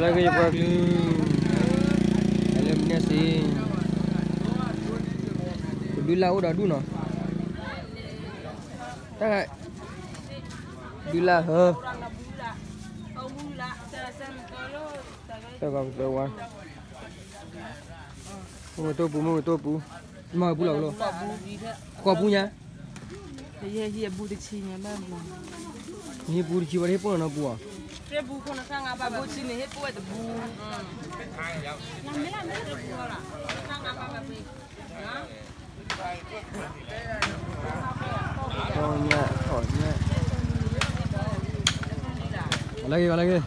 လၢကယပှၤကလုာ်, လၢမနုၤစ့ၢ်, ကဒုလၢအိၣ်ဒီးဒူၣ်နီၤ, တၢ်, ဒုလၢဟၢ, တၢ်ဂီၤကသၢဝါ, မုၢ်ကတိၢ်ပူၤ မုၢ်ကတိၢ်ပူၤ, မၤပူၤလီၤကလိ, ဃီပူၤညါ ဟံၣ်ပူၤတဆံဝဲ ဟံၣ်ပူၤတဆံဝဲ ဟ့ၣ်ပူၤနီၤပူၤအီၤ, ထီၣ်ညၣ် ထီၣ်ညၣ်, လၢဂ့ၤ လၢဂ့ၤ ဒီ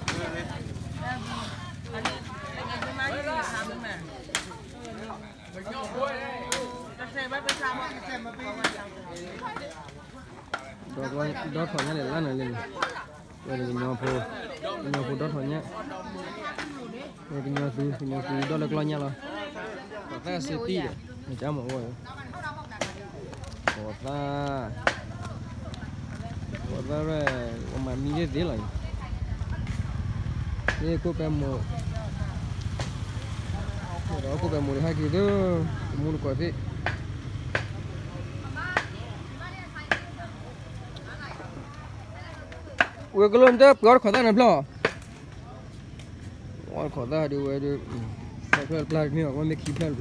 ထီၣ်ညၣ်န့ၣ် လၢနၤလံန့ၣ်, ဝဲန့ၣ်ကညီဖိ, ကညီဖိဒီထီၣ်ညၣ်, ဝဲကညီသု, ကညီသုဒီလၢကျီၢ်ညၣ်လီၤ, ပှၤသၣ်စ့တံၢ်ဒီး, နကမၤအိၣ်, ပှၤသၣ်, ပှၤသၣ်ရဲၣ်, ပှၤမၤမံသ့ၣ်သ့ၣ်လီၤအံၤ, မ့ၢ်ခိၣ်ပဲမိၢ်, ဒီးခိၣ်ပဲမိၢ်တဟဲက့ၤသု, တမူတကိးသ့ၣ် ဝဲကလိၣ်နတပှ့ၤအီၣ်တခီသၣ်နဖျၢၣ်, အီၣ်တခီသၣ်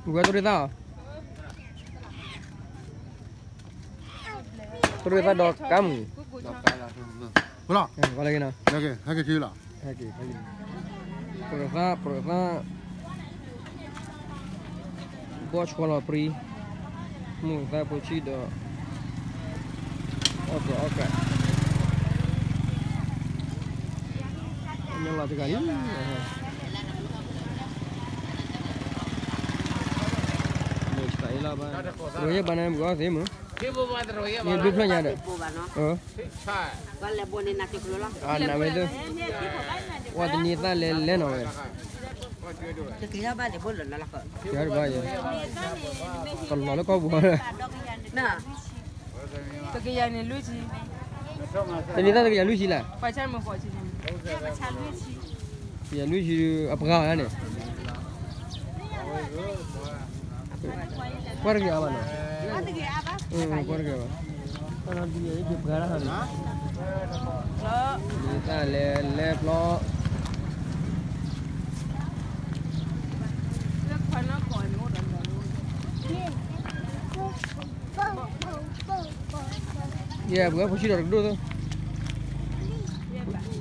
ဒုးဝဲဒုး, တဖျၢၣ်တဖျၢၣ်တမ့ၢ်ဘၣ်, မ့ၢ်ခံဖျၢၣ်တဖျၢၣ်လီၤ, ဝဲတရ့သၣ်အီၤ, တရ့သၣ်ဒီးကါမုၢ်, ပှၤလၢက့ၤနီၤ, ပှၤသၣ်, ပှၤသၣ်, ဘီၣ်ဆှီလီၤပြံ, မိၢ်သၣ်ဖိဆံးဒီး, အီၣ်ကီအီၣ်ကး, ညီလီၤတဂၤလံ, မ့ၢ်စတးအ့လီၤဘၣ်, တရံးယဲၢ်ဘၣ်န့ၣ် ပှၤအီၣ်သ့မ့ၢ်, မ့ၢ်ဘျုးဖျၢၣ်ညါဒီး, နဝဲသ့ၣ်, ဝဲတနံၤသၣ်လဲၤလဲၤနီၤဝဲ, ကဘၣ်ယဲ, ကလီၤလၢကီၢ်ပူၤ, တနံၤသၣ်တကယၤလွံၢ်ဆံ, တကယၤလွံၢ်ဆံလဲၣ်, တကယၤလွံၢ်ဆံအပှၤအီၤန့ၣ်, ကွၢ်တက့ၤအါဘၣ်နီၤ, ကွၢ်တက့ၤဘၣ်, တၢ်ဒ်ယဲၢ်ပှၤတၢ်ဟးန့ၣ်, တနံၤသၣ်လဲၤလဲၤပျီ ယဲၢ်ပှၤဖိဆံးဒီးတကဒိၣ်သၢ,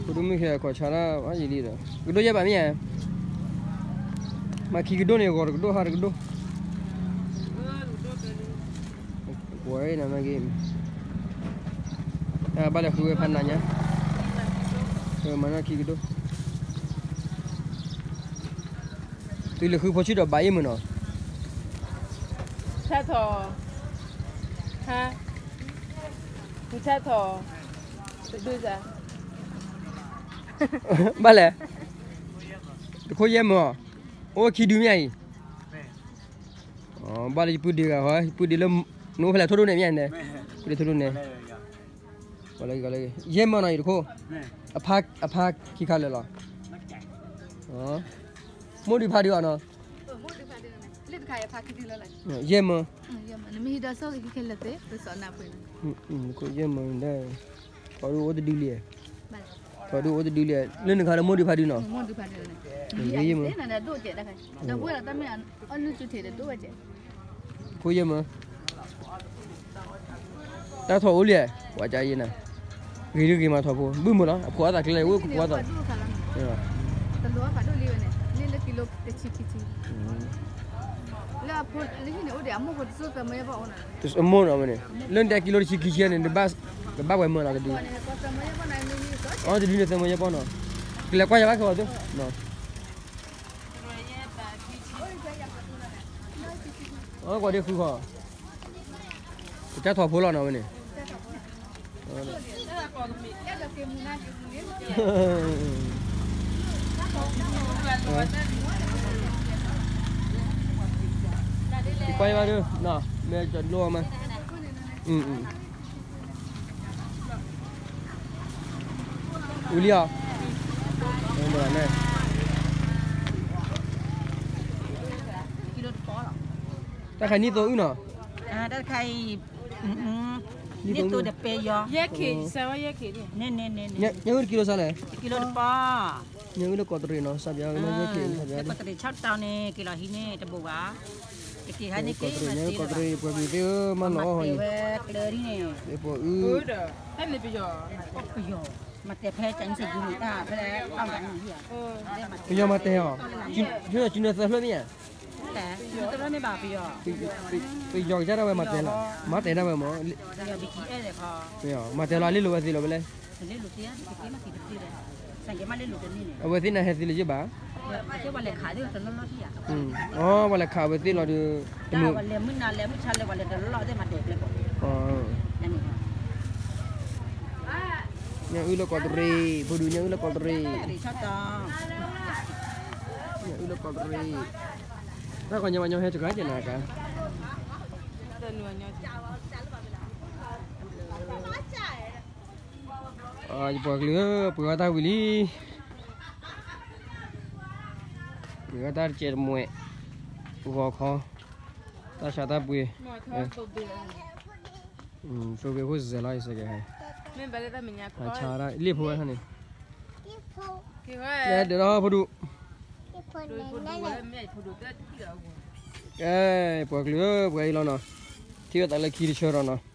ဖိဒိၣ်မုၣ်ခဲခီၣ်ဆါတၢ်ဘၣ်ယံာ်လံဒီး တကဒိၣ်ယဲၢ်ဘၣ်မ့ၢ်ဧါ, မၤခံကဒိၣ်န့ၣ် ဂီၤတကဒိၣ်ဟါတကဒိၣ်, ကွၢ်နမ့ၢ်ဂ့ၤ, ဘၣ်လဲၤဃုဝဲဖးနးညါ, မၤနီၢ်ခံကဒိၣ် သုလဲၤဃုဖိဆံးဒီးဘၣ်အ့ၣ်မုၢ်နီၤ, ဆၣ်ထီၣ်, ဟါ, နဆၣ်ထီၣ်, တဒုစၢ်, ဘၣ်လဲၣ်, တခိၣ်ယဲၢ်မုၢ်, အိၣ်ခံဒုမ့ၢ်အံၤ, ဘၣ်လၢယပုၢ်ဒ့ဂၤဟီ, ယပုၢ်ဒ့လၢ, နအိၣ်ဖဲလဲၣ်ထိၣ်ဒိၣ်န့ၣ်မ့ၢ်န့ၣ်, ပုၢ်ဒ့ထိၣ်ဒိၣ်န့ၣ် ယဲၢ်မၢနီၤအံၤတခိၣ်, အဖါခံခါလၢာ်လီၤ, မိၢ်ဒုးဖါဒုးအီၤနီၤ, ယဲၢ်မၢ, ယဲၢ်မၢ, ထီၣ်ဒုးအိၣ်တဒုလံ, လၢနခါလၢမိၢ်ဒုးဖါဒုးနီၤ, ယဲၢ်မၢ, ယဲၢ်မၢ, တၢ်ထီၣ်အိၣ်လံ, ပှၤကါယဲၢ်နၤ, ဂ့ၤဒုဂ့ၤမးထီၣ်ဖိ ဘုၣ်မုၢ်လီၤ အဖိအသးကျဲလၢအိၣ်ကဖိအသး, အမိၢ်နီၤန့ၣ်, လၢနတဲကံလိတဆံခံဆံန့ၣ်, ကဘၣ်ဝဲမၢလီၤတဒု, အတဒုန့ၣ်သၢမၢယဲၢ်ပီၢ်နီၤ, ကလဲၤကွၢ်ယၤဘၣ်ခဲအီၤသိ, အကွၢ်ဒ့ဃုဃီ, ကစၢ်ထီၣ်ဖိလီၤနီၤဝဲန့ၣ်, ယကွၢ်ယဘၣ်ဒု, နီၤ, မ့ၢ်ကၠီဒိၣ်မး, အူလံအီၤ, တၢ်ခါနံၣ်သိအုၣ်နီၤ, တၢ်ခါအံၤ နံၣ်သိတပ့ယီၤ, ညၣ်အုၣ်တကံလိစါလဲၣ်, ကံလိတပီ, ညၣ်အုၣ်လၢကီးတရံးနီၤ စးပၠးဝဲ ညၣ်အုၣ်လၢကီးတရံး ဆၢကတီၢ်န့ၣ် က့ၤလီၤဟံးန့ၢ်တဘိဘၣ်, တက့ၤဟဲန့ၣ်က့ၤ ကီးတရံး ပှၤကလုာ်သ့ၣ်ဧၢ မၤလီၤအီၣ်ဝဲ, ပှၤအုၣ်, ပယီၤ, မၤတဲဖဲ Chinese ဖဲ ပယီၤမၤတဲအီၤ, ကၠူနသၢဖျၢၣ်မ့ၢ်ဧါ, ပယီၤကစၢ်ဒၣ်ဝဲမၤတဲလီၤ, မၤတဲဒၣ်ဝဲမ့ၢ်, မၤတဲလီၤလ့လိာ်ဝဲသ့လီၤဝဲလဲၣ်, အဝဲသ့ၣ်နၤဟဲသ့လၢၤယဘၣ်, အဝဲလဲၤခးအဝဲသ့ၣ်လီၤဒီး, ညၣ်အုၣ်လၢကီးတရံး ဖိဒူ ညၣ်အုၣ်လၢကီးတရံး, ညၣ်အုၣ်လၢကီးတရံး, တၢ်ကီညီဘၣ်ညီဟဲတဂၤက့ၤနၤကါ, ယပှၤကလုာ်ဧၢ ပှ့ၤဝဲတၢ်ဝံၤလံ, ပှ့ၤဝဲတၢ်တစဲးတမှဲး, ဂီၤခီ, တၢ်ဆါတၢ်ပှ့ၤ, သိဘ့ၣ်ဖိစဲးလီၤ ယစဲးကဲး, ဆါဒၣ်လ့ၣ်ဖိဝဲခါန့ၣ်, ဒၢးဒီးဖိဒူ, ကဲ ပှၤကလုာ်ဧၢ ပှၤအံၤလီၤနီၤ, ထံၣ်ဝဲသးလၢခံတဆၢဒီးနီၤ,